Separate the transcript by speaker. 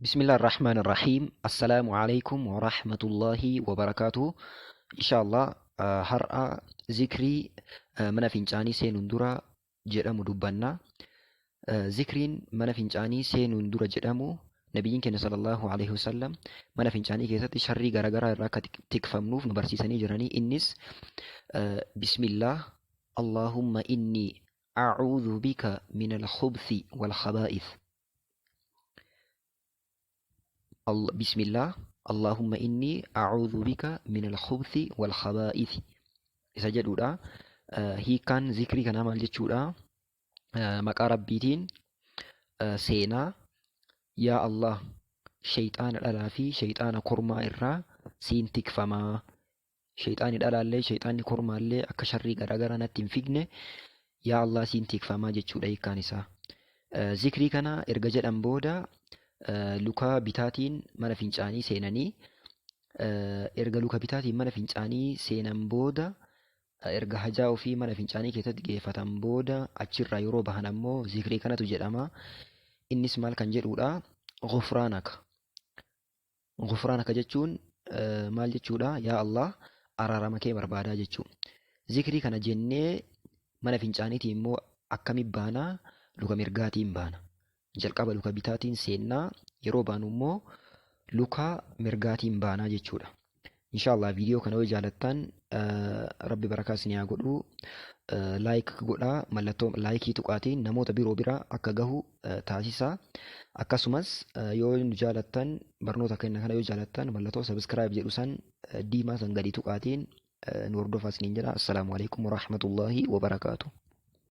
Speaker 1: Bismillah ar-Rahmaan ar-Rahiim. Assalaamu alaikum wa rahmatullahi wa barakaatuh. Inshallah har'a zikrii mana fincaanii seenuun dura jedhamu dubbanna. Zikriin mana fincaanii seenuun dura jedhamu, nabiyyiin keenya sallallahu alaihi wasallam mana fincaanii keessatti sharrii garaagaraa irraa akka tikfamnuuf nu barsiisanii jiranii. Innis bismillah Allahumma inni a'uudhu bika min al-khubthi wal khabaa'ith. Bismillah Allahumma inni a'uudhu bika min al-khubthi wal khabaa'ith isa jedhudha. Hiikkaan zikrii kanaa maal jechuudha? Maqaa Rabbiitiin seenaa, yaa Allah, sheyxaana dhalaa fi sheyxaana kormaa irraa siin tikfamaa. Sheyxaanni dhalaallee sheyxaanni kormaallee akka sharrii garaagaraa natti hin figne, yaa Allah, siin tikfamaa jechuudha hiikkaan isaa. Zikrii kana erga jedhan booda luka bitaatiin mana fincaanii seenanii, erga luka bitaatiin mana fincaanii seenan booda, erga hajaa ofii mana fincaanii keessatti geeffatan booda, achirraa yeroo bahan ammoo zikrii kanatu jedhama. Innis maal kan jedhudha? Ghufraanaka. Ghufraanaka jechuun maal jechuudha? Yaa Allah, araarama kee barbaadaa jechuu. Zikrii kana jennee mana fincaaniitii immoo akkami baanaa? Luka mirgaatiin baana. Jalqaba luka bitaatiin seennaa, yeroo baanu immoo luka mirgaatiin baanaa jechuudha. Inshallah viidiyoo kana yoo jaalattan, Rabbi barakaa isin haa godhu. Like godhaa, mallattoo likeii tuqaatiin namoota biroo bira akka gahu taasisaa. Akkasumas yoo nu jaalattan, barnoota keenya kana yoo jaalattan, mallattoo subscribe jedhu san diimaa san gadi tuqaatiin nu hordofaa isiniin jedha. Assalaamu alaikum warahmatullahi wabarakaatu.